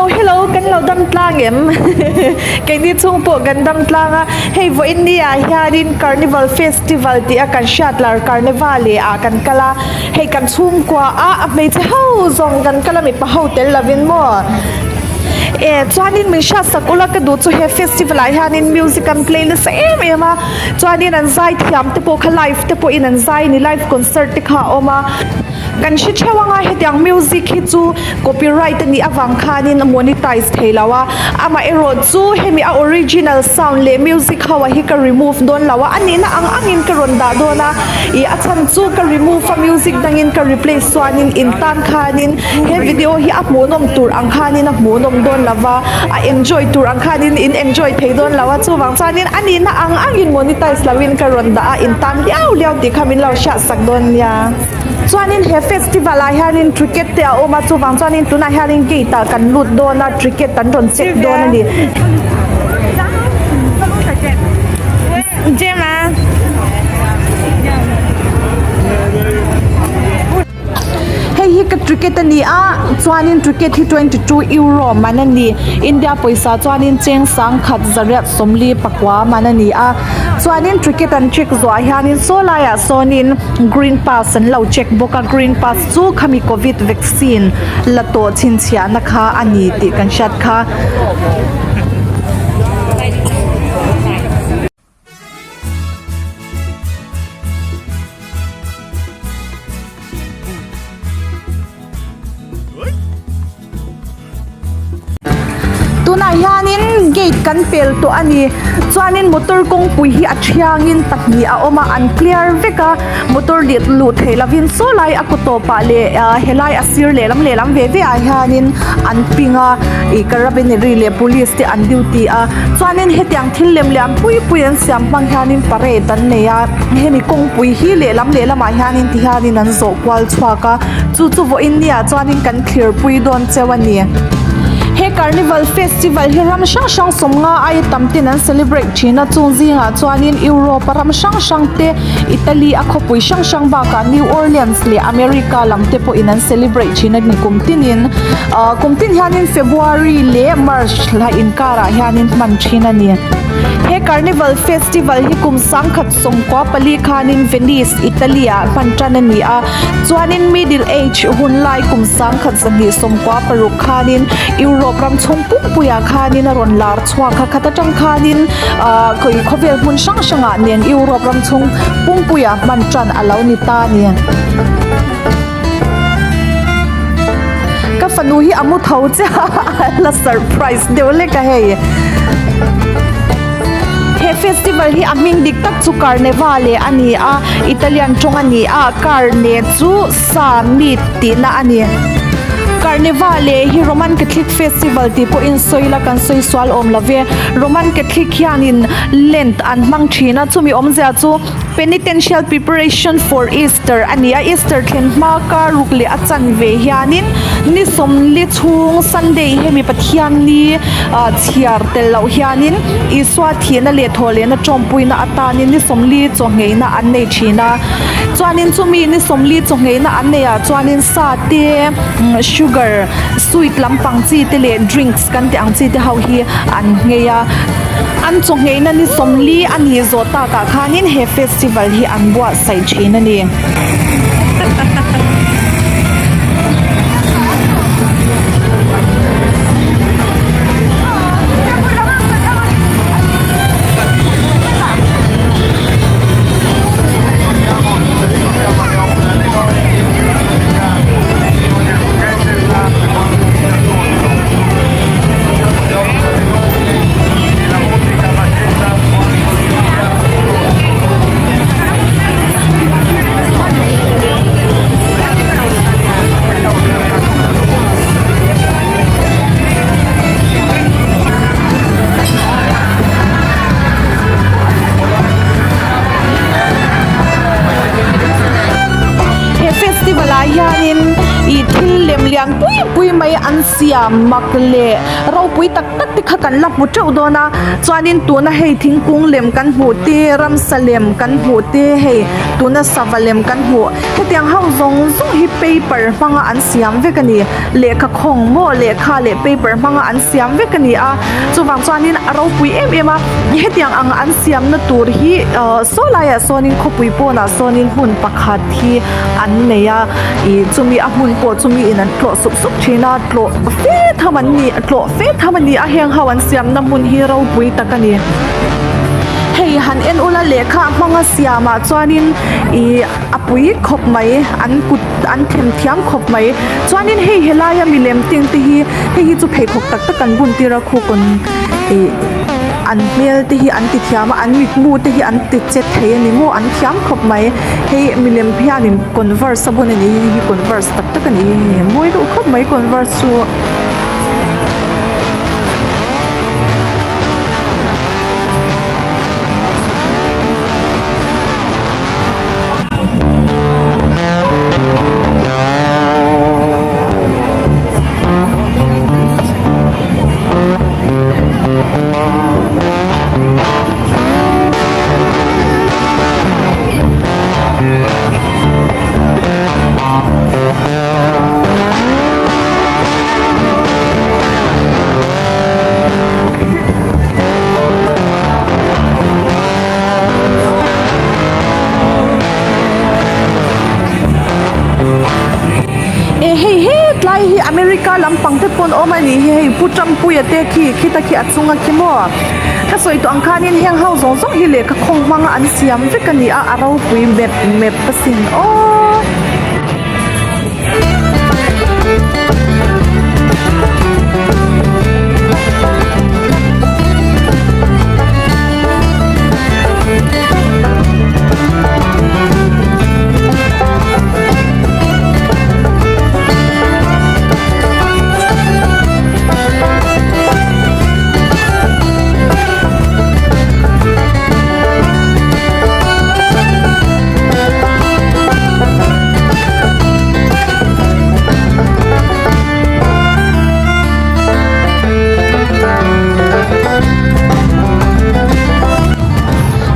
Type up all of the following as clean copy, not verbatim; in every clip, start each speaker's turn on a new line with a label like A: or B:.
A: Hello hello kan lo dam tlang em keini chhung pawh kan dam tlang a hei vawiin ni ah hianin carnival festival tih a kan hriat lar carnivale ah kan kal a hei kan chhungkua a a hmeichhe ho zawng kan kal a mipa ho tel lovin maw e chuanin min hriat sak ula ka duh chu he festival ah hianin music an play nasa em em a chuanin an zai thiam te pawh kha live te pawhin an zai a ni live concert te kha a awm a. Kan hre theuh anga hetiang music hi chu copyright a nih avang khanin a monetize thei lo a, amaherawh chu hemi a original sound leh music ho ah hi ka remove dawn lo a, a nihna ang angin ka rawn dah dawn a, ih a chhan chu ka remove a music dangin ka replace chuanin in tan khanin he video hi a hmuhnawm tur ang khanin a hmuhnawm dawn lo va, a enjoy tur ang khanin in enjoy thei dawn lo a, chuvang chuanin a nihna ang angin monetize loin ka rawn dah a, in tan liau liau tih kha min lo hriat sak dawn nia. Chuanin he festival ah hianin cricket te a awm a chuvang chuanin tunah hianin gate ah kan lut dawn a cricket an rawn check dawn a ni. Hei hi ka cricket a ni a chuanin cricket hi 22 euro man a ni India pawisa chuanin cheng sangkhat zariat sawmli pakua man a ni a chuanin cricket an check zawh ah hianin saw laiah sawnin Green pass an lo check bawk a, green pass chu khami covid vaccine la tawh chhinchhiahna kha a ni tih kan hriat kha. Tunah hianin gate kan pel tawh a ni chuanin motor kawngpui hi a thiangin pahnih a awm a an clear vek a motor let luh theih lovin saw lai a kaw tawpah leh ah helai a sir lehlam lehlam ve ve ah hianin an ping a ih carabinary leh police te an duty a chuanin hetiang thil lem lian pui pui an siam hmang hianin parade an nei a hemi kawngpui hi lehlam lehlamah hianin ti hianin an zawh kual chhuak a chu chu vawiin ni ah chuanin kan thlir pui dawn cheu a ni. He Carnival Festival hi ram hrang hrang sawmnga aia tam ten an celebrate thin a, chung zingah chuanin Europe a ram hrang hrang te, Italy a khawpui hrang hrang bakah New Orleans leh America lam te pawhin an celebrate thin a ni kum tinin. Ahh kum tin hianin February leh March thla inkarah hianin hman thin a ni. He Carnival Festival hi kum sangkhat sawmkua pali khanin Venice, Italy ah hman tan a ni a. Chuanin Middle Age hun lai kum sangkhat zahnih sawmkua paruk khanin Europe ram chhung pumpuiah khanin a rawn lar chhuak a, khat atang khanin ah khawi khawvel hmun hrang hrangah nen Europe ram chhung pumpuiah hman tan a lo ni ta a ni. Ka fanu hi a mu tho chiah a la surprise deuh lek a hei. He festival hi a hming dik tak chu Carnevale a ni a, Italian tawng a ni a, carne chu sa, meat, tihna a ni. Carnevale hi Roman Catholic festival tih pawhin sawi ila kan sawi sual awm lo ve. Roman Catholic hianin Lent an hmang thin a, chumi awmzia chu Penitential preparation for Easter a ni a, Easter thlen hma kar ruk leh a chan ve hianin ni sawmli chhung Sunday hemi Pathian ni ah chhiar tel loh hianin Isua thihna leh thawhlehna tawmpuina atanin ni sawmli chawngheina an nei thin a, chuanin chumi ni sawmli chawngheina an neih ah chuanin sa te sugar sweet lampang chi te leh drinks kan tih ang chi te ho hi an nghei a. An chawngheina ni sawmli a nih zawh takah khanin he festival hi an buatsaih thin a ni. siam mak leh ropui tak tak te kha kan la hmu teuh dawn a chuanin tuna hei thingkung lem kan hmuh te ramsa lem kan hmuh te hei tuna sava lem kan hmuh hetiang ho zawng zawng hi paper hmanga an siam vek a ni lehkha khawng maw lehkha leh paper hmanga an siam vek a ni a chuvang chuanin a ropui em em a hetiang ang an siamna tur hi ahh saw laiah sawnin khawpui pawnah sawnin hmun pakhat hi an nei a ih chumi a hmun pawh chu miin an tlawh sup sup thin a tlawh fe tham an ni tlawh fe tham a ni a heng ho an siamna hmun hi ropui tak a ni hei han en ula lehkha a hmanga siamah chuanin ih a pui khawp mai an kut an them thiam khawp mai chuanin hei helaia milem teng te hi hei hi chu pheikhawk tak tak an bun tir a khukawn ih an hmel te hi an ti thiam a an mitmu te hi an ti che thei a ni maw an thiam khawp mai. Hei milem hianin converse a bun a ni hi hei hi converse tak tak a ni hi hei mawi deuh khawp mai converse chu. E hei hetlai hi America lampang te pawn awm a nih hi hei Pu Trumpuia te khi khita khi a chunga khi maw. Ka sawi tawh ang khanin heng ho zawng zawng hi lehkha khawng hmanga an siam vek a ni a, a ropui mep mep asin aw.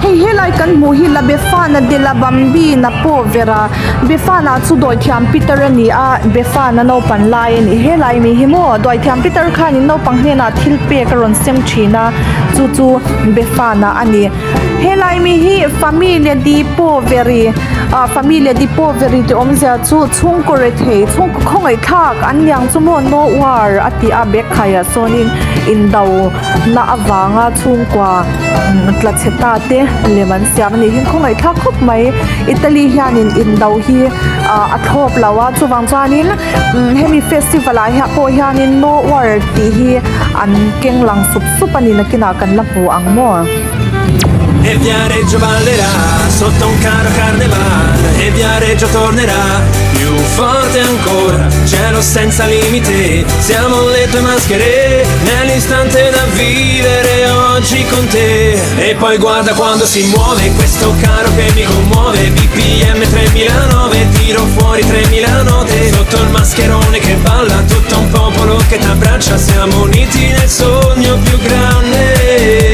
A: Hei helai kan hmuh hi La Befana de la Bambina pawh ver a Befana chu dawithiam Peter a ni a Befana naupan lai a ni helai mi hi maw dawithiam Peter khanin naupang hnenah thil pek a rawn sem thin a chu chu Befana a ni helai mi hi Familia di Poveri ah Familia di Poveri tih awmzia chu chhungkaw rethei chhungkaw khawngaih thlak an niang chu maw no war a ti a bag khaiah sawnin indo na avanga chhungkua tla chhe ta te lem an siam a nih hi khawngaih thlak khawp mai Italy hianin indo hi ah a thlawp lo a chuvang chuanin hemi festival ah hian pawh hianin no war tih hi an keng lang sup sup a ni nakinah kan la hmu ang maw.
B: E Viareggio ballerà sotto un caro carneval E Viareggio tornerà più forte ancora Cielo senza limite, siamo le tue maschere Nell'istante da vivere oggi con te E poi guarda quando si muove questo caro che mi commuove BPM 3009, tiro fuori 3000 note Sotto il mascherone che balla tutto un popolo che t'abbraccia Siamo uniti nel sogno più grande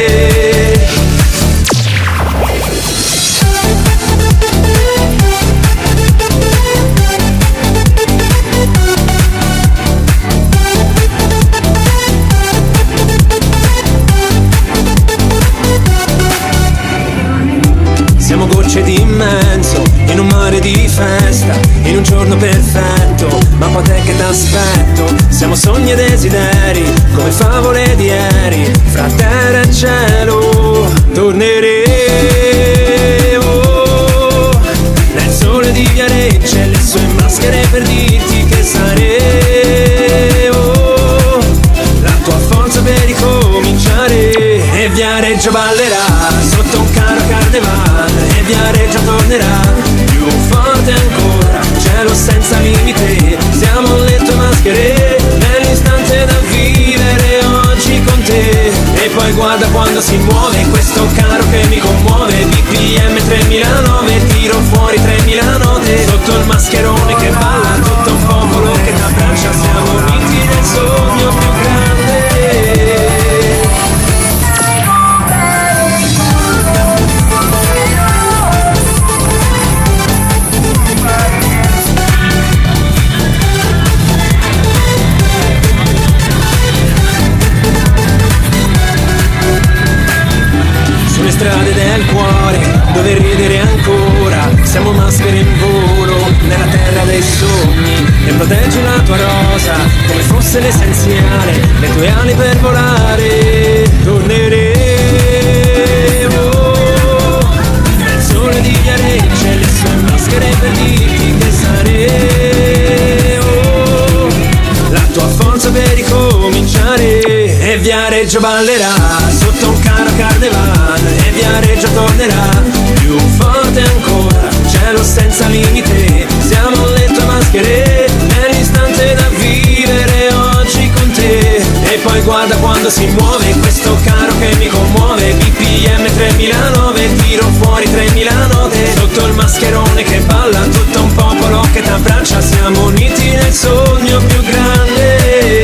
B: Siamo gocce di immenso in un mare di festa, in un giorno perfetto, ma quant'è che t'aspetto? Siamo sogni e desideri, come favole di ieri, fra terra e cielo torneremo. Nel sole di Viareggio e le sue maschere per dirti che saremo la tua forza per ricominciare. E Viareggio ballerà sotto un caro carnevale E Viareggio tornerà più forte ancora Cielo senza limite, siamo le tue maschere Nell'istante da vivere oggi con te E poi guarda quando si muove questo caro che mi commuove BPM 3009, tiro fuori 3000 note Sotto il mascherone che balla, tutto un popolo che t'abbraccia Siamo uniti nel sole. strade del cuore dove ridere ancora. Siamo maschere in volo nella terra dei sogni e proteggi la tua rosa come fosse l'essenziale, le tue ali per volare. Torneremo nel sole di Viareggio e le sue maschere per dirti che saremo la tua forza per ricominciare. E Viareggio ballerà sotto un caro carnevale e Viareggio tornerà più forte ancora, cielo senza limite, siamo le tue maschere nell'istante da vivere oggi con te. E poi guarda quando si muove questo caro che mi commuove, BPM 3009, tiro fuori 3000 note, sotto il mascherone che balla tutto un popolo che t'abbraccia, siamo uniti nel sogno più grande.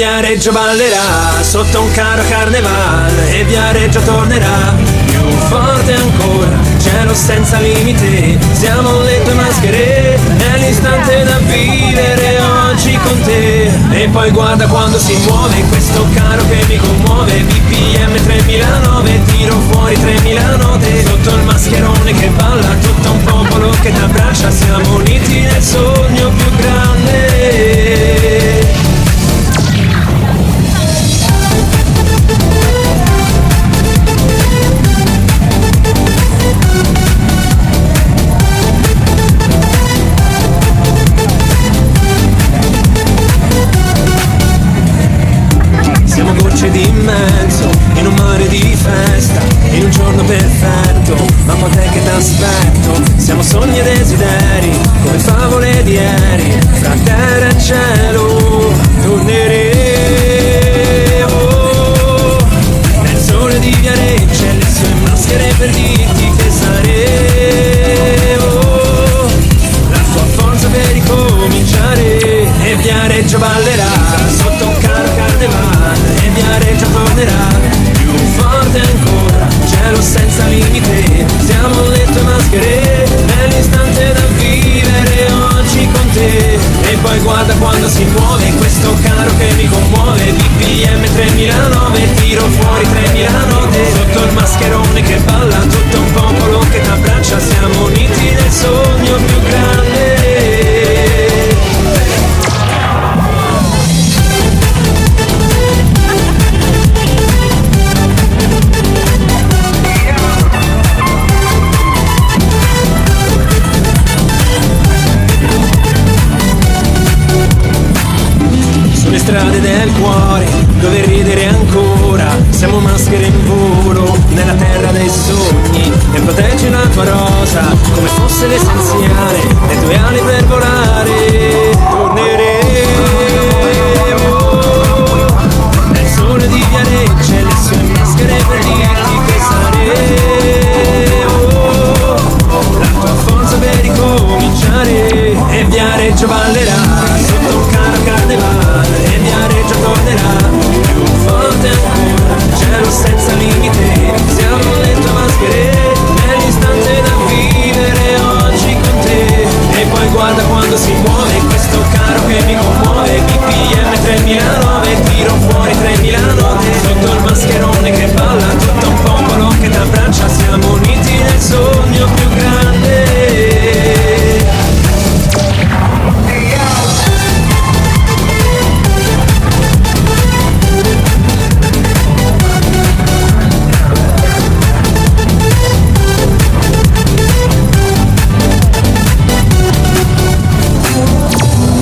B: Viareggio ballerà sotto un caro carneval e Viareggio tornerà più forte ancora, cielo senza limite, siamo le tue maschere, è l'istante da vivere oggi con te. E poi guarda quando si muove questo caro che mi commuove, BPM 3009, tiro fuori 3000 note, sotto il mascherone che balla, tutto un popolo che ti abbraccia, siamo uniti nel sogno più grande. Siamo gocce d'immenso in un mare di festa, in un giorno perfetto, ma quant'è che t'aspetto? Siamo sogni e desideri, come favole di ieri, fra terra e cielo, torneremo. Nel sole di Viareggio e le sue maschere per dirti che saremo la tua forza per ricominciare e Viareggio ballerà sotto un caro carnevale e Viareggio tornerà più forte ancora, cielo senza limite, siamo le tue maschere, è l'istante da vivere oggi con te. E poi guarda quando si muove questo caro che mi commuove, BPM 3009, tiro fuori 3000 note, sotto il mascherone che balla, tutto un popolo che t'abbraccia, siamo uniti nel sogno più grande. Sulle strade del cuore, dove ridere ancora, siamo maschere in volo, nella terra dei sogni, e proteggi la tua rosa, come fosse l'essenziale, le tue ali per volare, torneremo. Nel sole di Viareggio e le sue maschere per dirti che saremo la tua forza per ricominciare e Viareggio ballerà sotto un caro carnevale e Viareggio tornerà più forte ancora, cielo senza limite, siamo le tue maschere, è l'istante da vivere oggi con te. E poi guarda quando si muove questo caro che mi commuove, BPM 3009, tiro fuori 3000 note, sotto il mascherone che balla, tutto un popolo che t'abbraccia, siamo uniti nel sogno più grande.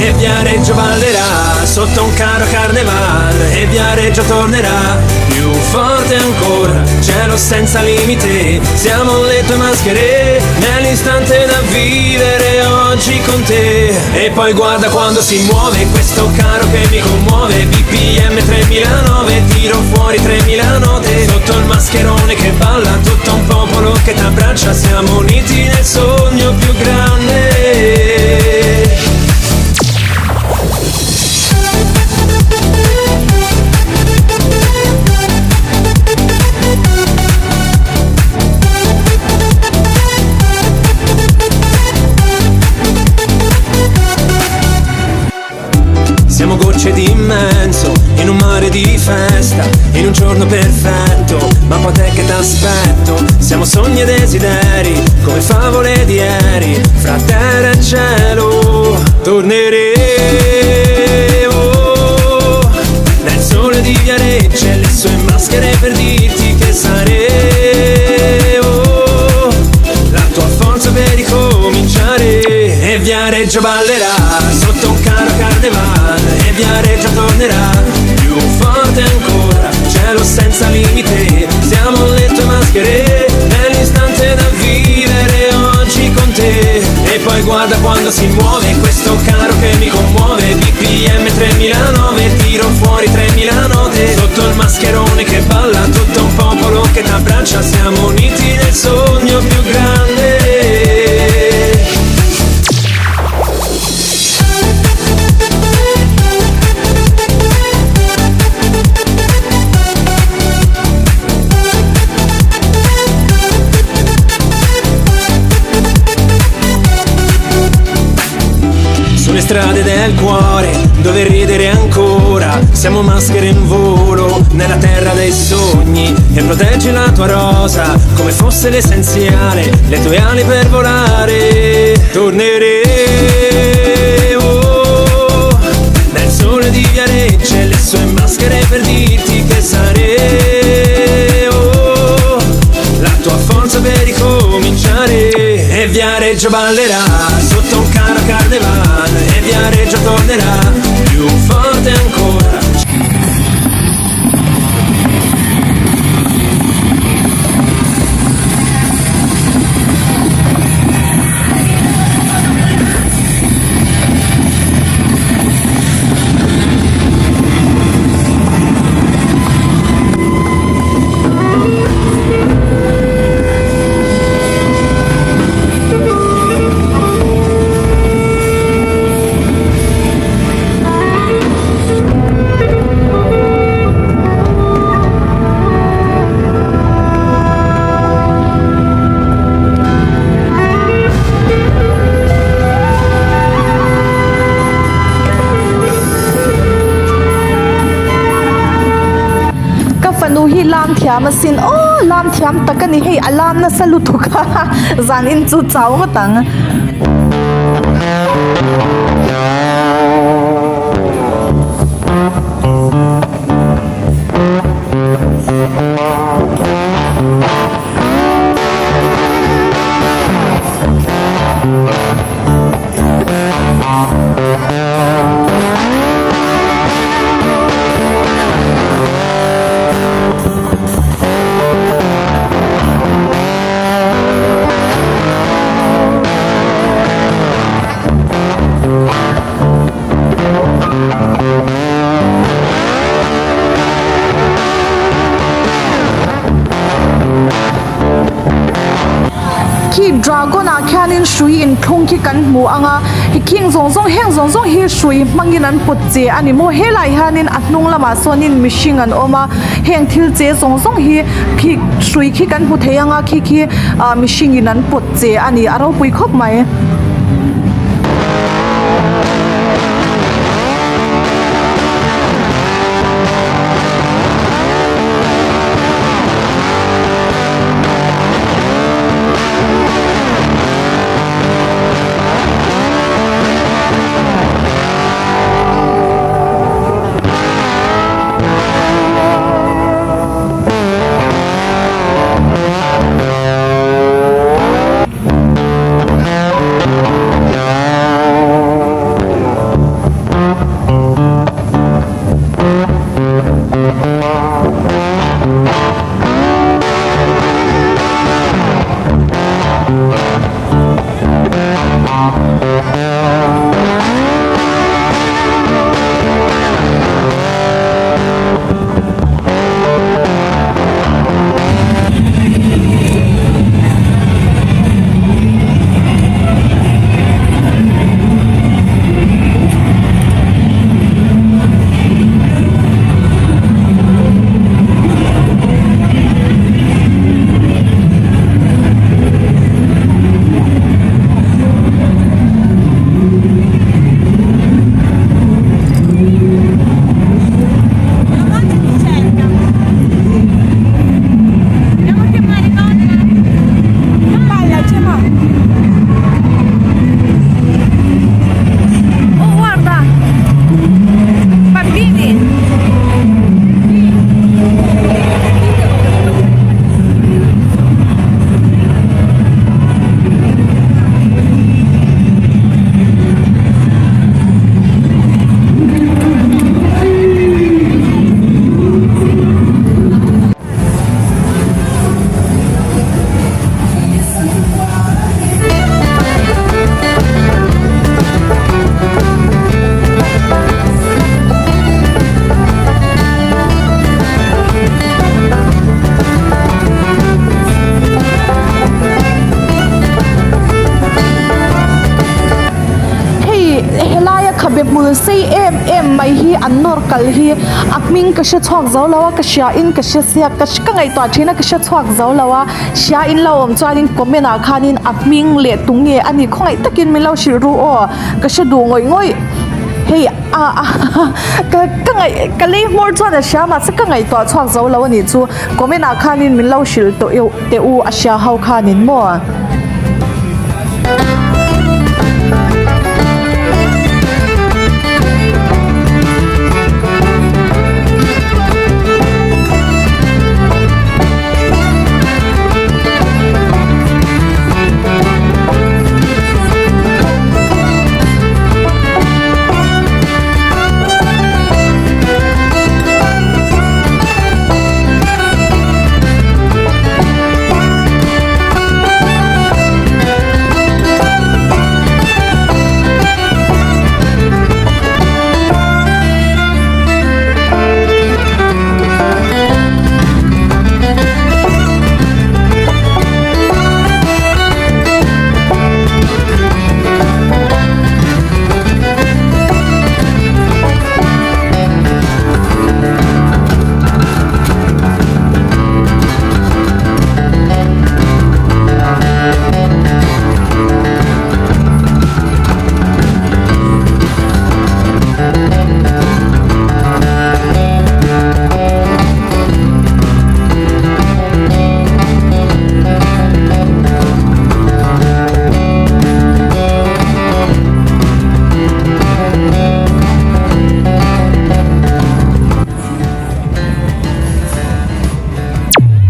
B: E Viareggio ballerà sotto un caro carnevale e Viareggio tornerà più forte ancora, cielo senza limite, siamo le tue maschere, nell'istante da vivere oggi con te. E poi guarda quando si muove questo caro che mi commuove, BPM 3009, tiro fuori 3000 note, sotto il mascherone che balla, tutto un popolo che t'abbraccia, siamo uniti nel sogno più grande. Siamo gocce d'immenso in un mare di festa, in un giorno perfetto, ma quant'è che t'aspetto? Siamo sogni e desideri, come favole di ieri, fra terra e cielo, torneremo. Nel sole di Viareggio e le sue maschere per dirti che saremo la tua forza per ricominciare e Viareggio ballerà sotto un caro carnevale e Viareggio tornerà più forte ancora, cielo senza limite, siamo le tue maschere, è l'istante da vivere oggi con te. E poi guarda quando si muove questo caro che mi commuove, BPM 3009, tiro fuori 3000 note, sotto il mascherone che balla, tutto un popolo che t'abbraccia, siamo uniti nel sogno più grande. strade del cuore dove ridere ancora. Siamo maschere in volo nella terra dei sogni e proteggi la tua rosa come fosse l'essenziale, le tue ali per volare. Torneremo nel sole di Viareggio e le sue maschere per dirti che saremo la tua forza per ricominciare. E Viareggio ballerà sotto un caro carnevale e Viareggio tornerà più forte ancora.
A: Ka fanu hi lam thiam asin aw lam thiam tak a ni hei a lam nasa lutuk a zan in chu chau ngawt ang. Khi dragon ah khianin hrui inthlung khi kan hmu ang a hi khing zawng zawng heng zawng zawng hi hrui hmangin an pawt che a ni maw helai hianin a hnung lamah sawnin mihring an awm a heng thil che zawng zawng hi khi hrui khi kan hmu thei ang a khi khi ah mihringin an pawt che a ni a ropui khawp mai. Khabe hmul sei em em mai hi an nawr kal hi a hming ka hre chhuak zo lo a ka hria in ka hre sia ka ka ngaihtuah thin a ka hre chhuak zo lo a hria in lo awm chuanin comment ah khanin a hming leh tunge a ni khawngaih takin min lo hrilh ru aw ka hre duh ngawih ngawih hei a ka ka ngaih ka lei hmawr chuan a hria mahse ka ngaihtuah chhuak zo lo a nih chu comment ah khanin min lo hrilh tawh teh u a hria ho khanin maw.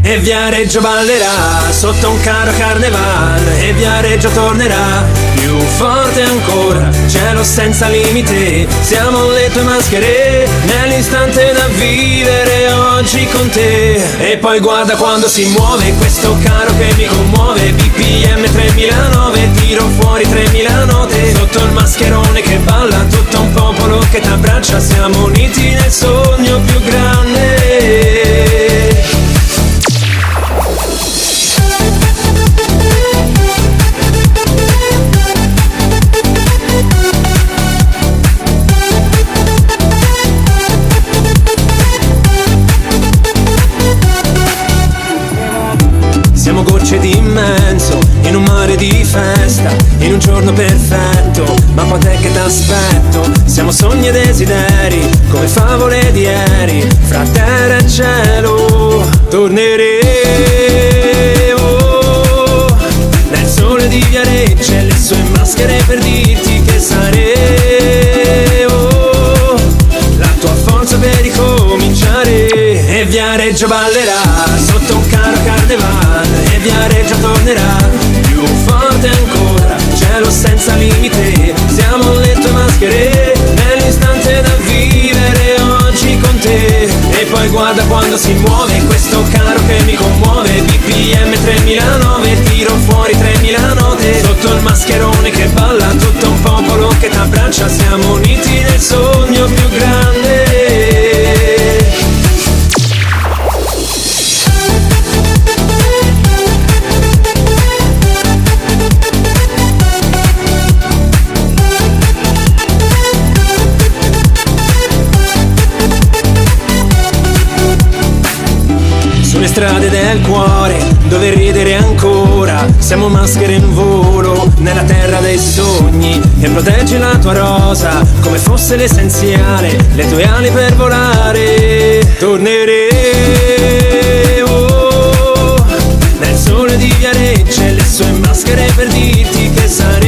B: E Viareggio ballerà sotto un caro carneval E Viareggio tornerà più forte ancora Cielo senza limite, siamo le tue maschere Nell'istante da vivere oggi con te E poi guarda quando si muove questo caro che mi commuove BPM 3009, tiro fuori 3000 note Sotto il mascherone che balla tutto un popolo che t'abbraccia Siamo uniti nel sogno più grande Siamo gocce di immenso in un mare di festa, in un giorno perfetto, ma quant'è che t'aspetto? Siamo sogni e desideri, come favole di ieri, fra terra e cielo. Torneremo nel sole di Viareggio e le sue maschere per dirti che saremo la tua forza per ricominciare. E Viareggio ballerà sotto un caro carneval E Viareggio tornerà più forte ancora Cielo senza limite, siamo le tue maschere Nell'istante da vivere oggi con te E poi guarda quando si muove questo caro che mi commuove BPM 3009, tiro fuori 3000 note Sotto il mascherone che balla tutto un popolo che t'abbraccia Siamo uniti nel sogno più grande Sulle strade del cuore, dove ridere ancora, siamo maschere in volo, nella terra dei sogni, e proteggi la tua rosa, come fosse l'essenziale, le tue ali per volare. Torneremo nel sole di Viareggio e le sue maschere per dirti che saremo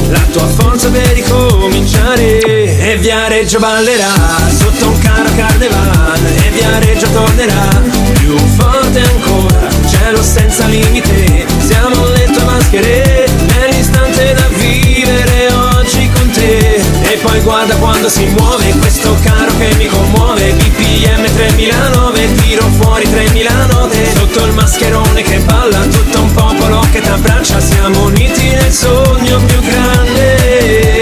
B: la tua forza per ricominciare. E Viareggio ballerà sotto un caro carneval E Viareggio tornerà più forte ancora Cielo senza limite, siamo le tue maschere Nell'istante da vivere oggi con te E poi guarda quando si muove questo caro che mi commuove BPM 3009, tiro fuori 3000 note Sotto il mascherone che balla tutto un popolo che t'abbraccia Siamo uniti nel sogno più grande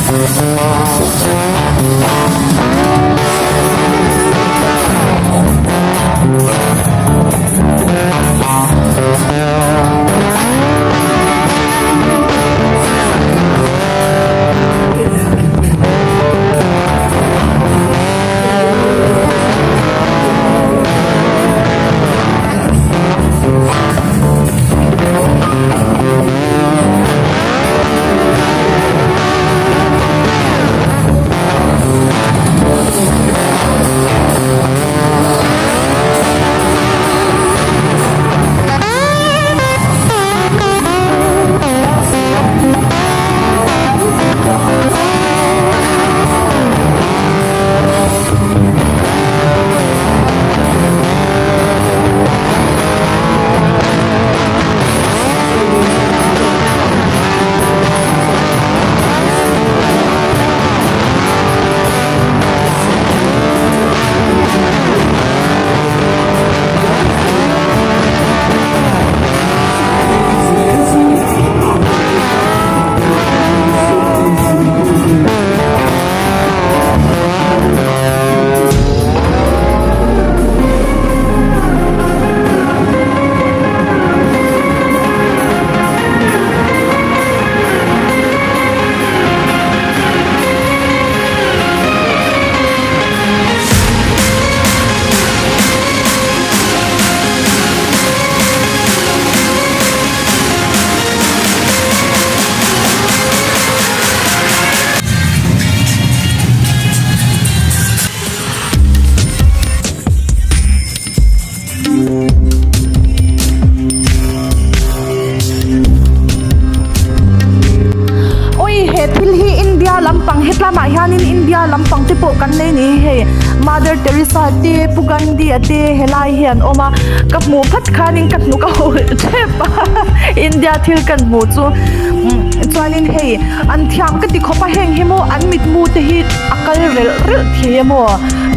A: Oi he thil hi India lampang hetlamah hianin India lampang te pawh kan nei ni hei Mother Teresa te Pu Gandhi a te helai hi an awm a ka hmuh phat khanin ka hnuk a ulh tep a India thil kan hmuh chu chuanin hei an thiam ka ti khawp a heng hi maw an mitmu te hi a kal relh relh thei a maw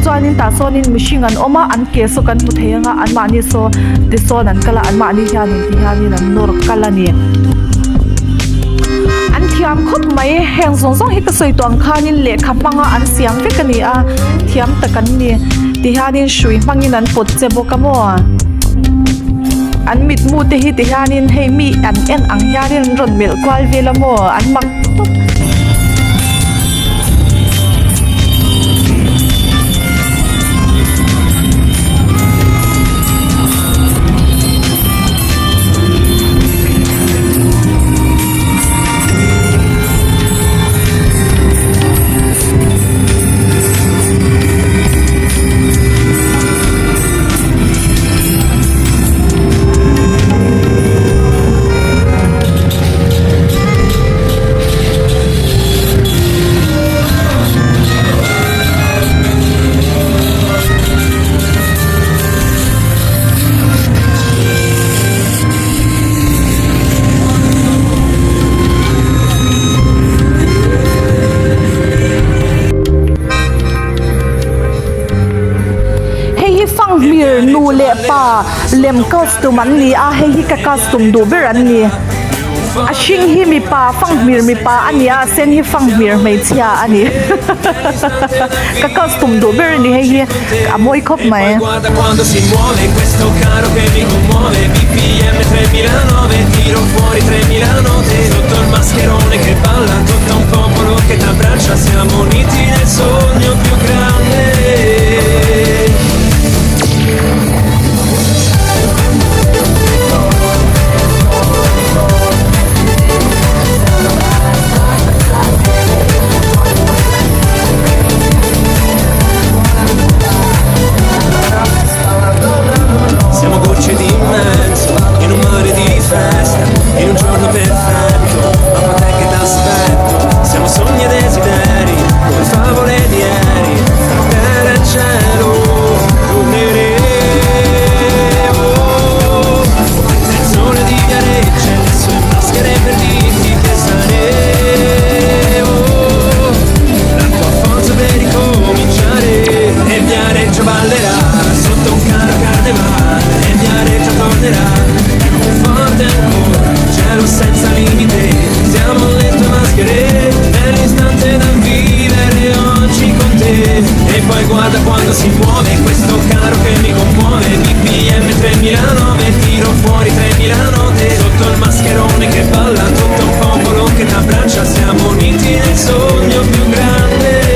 A: chuanin tah sawnin mihring an awm a an ke saw kan hmu thei anga anmahni saw tisawn an kal a anmahni hianin ti hianin an nawr kal a ni an thiam khawp mai heng zawng zawng hi ka sawi tawh ang khanin lehkha hmanga an siam vek a ni a thiam tak an ni ti hianin hrui hmangin an pawt che bawk a maw an mitmu te hi ti hianin hei mi an en ang hianin an rawn melh kual vel a maw an mak tawp. Hei hi fanghmir nu leh pa lem costume an ni a hei hi ka costume duh ber an ni a hring hi mipa fanghmir mipa a ni a a sen hi fanghmir hmeichhia a ni ka costume duh ber a ni hei hi a mawi khawp mai.
B: Siamo gocce di immenso in un mare di festa, in un giorno perfetto, ma quant'è che t'aspetto? nel sogno più grande.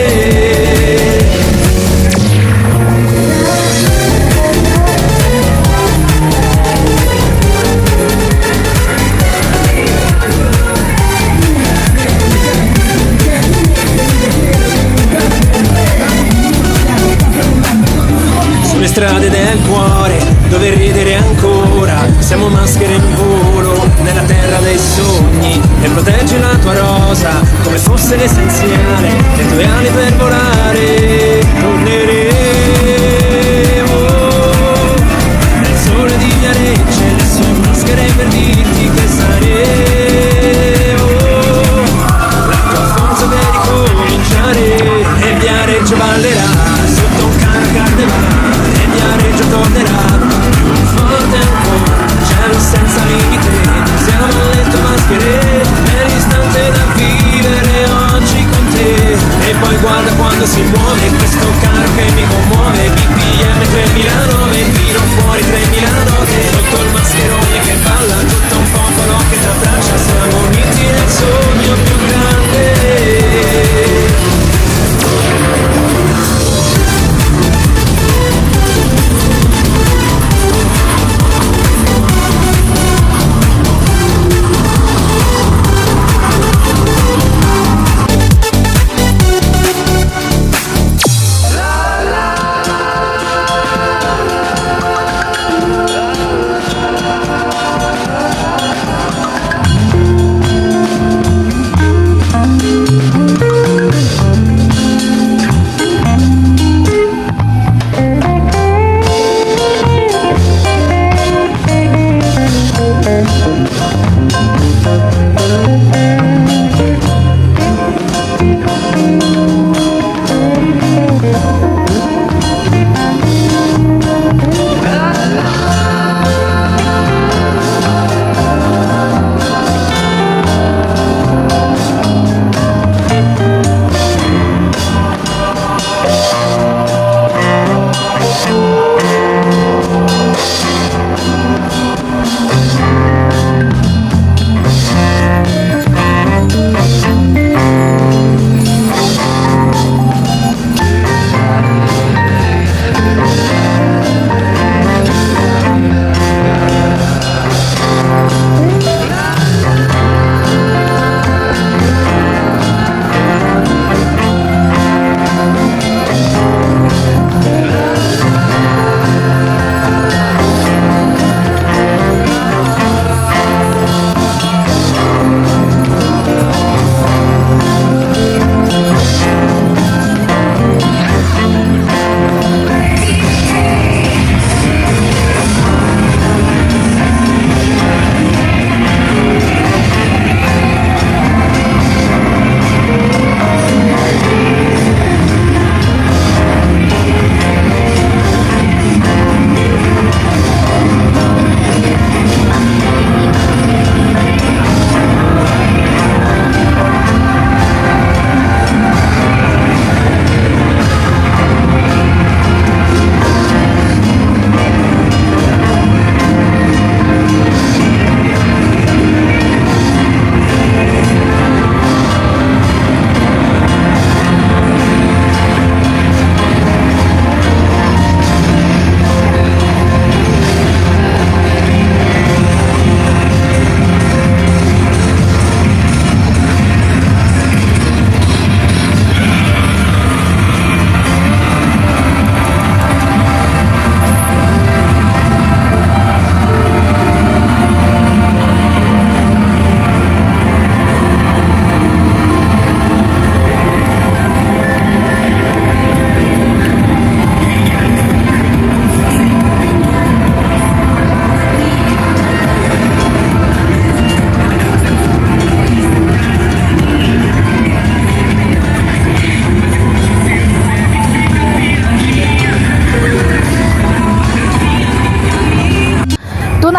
B: Sulle strade del cuore, dove ridere ancora, siamo maschere in volo, nella terra dei sogni, e proteggi la tua rosa, come fosse l'essenziale, le tue ali per volare, torneremo. Nel sole di Viareggio, e le sue maschere per dirti che saremo la tua forza per ricominciare e Viareggio ballerà sotto un caro carnevale e Viareggio tornerà più forte ancora, cielo senza limite, siamo le tue maschere, è l'istante da vivere oggi con te e poi guarda quando si muove questo caro che mi commuove BPM 3009, tiro fuori 3000 note sotto il mascherone che balla tutto un popolo che ti abbraccia siamo uniti nel sogno più grande.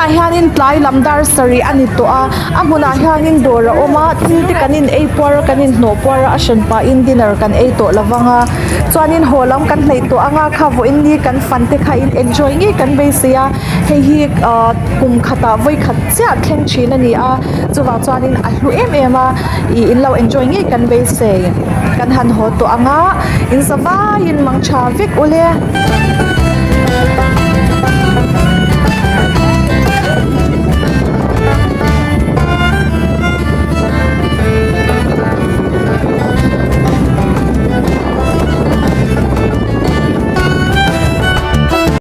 A: Tunah hianin tlai lam dar sarih a ni tawh a, a hmunah hianin dawr a awm a, thil te kan in ei puar a, kan in hnawh puar a, a hran pahin dinner kan ei tawh lo vang a, chuanin haw lam kan hnaih tawh ang a, kha vawiin ni kan fan te kha in enjoy ngei kan beisei a, hei hi ahh kum khatah vawi khat chiah thleng thin a ni a, chuvang chuanin a hlu em em a, ih in lo enjoy ngei kan beisei, kan han haw tawh ang a, in za vaiin mang tha vek ule.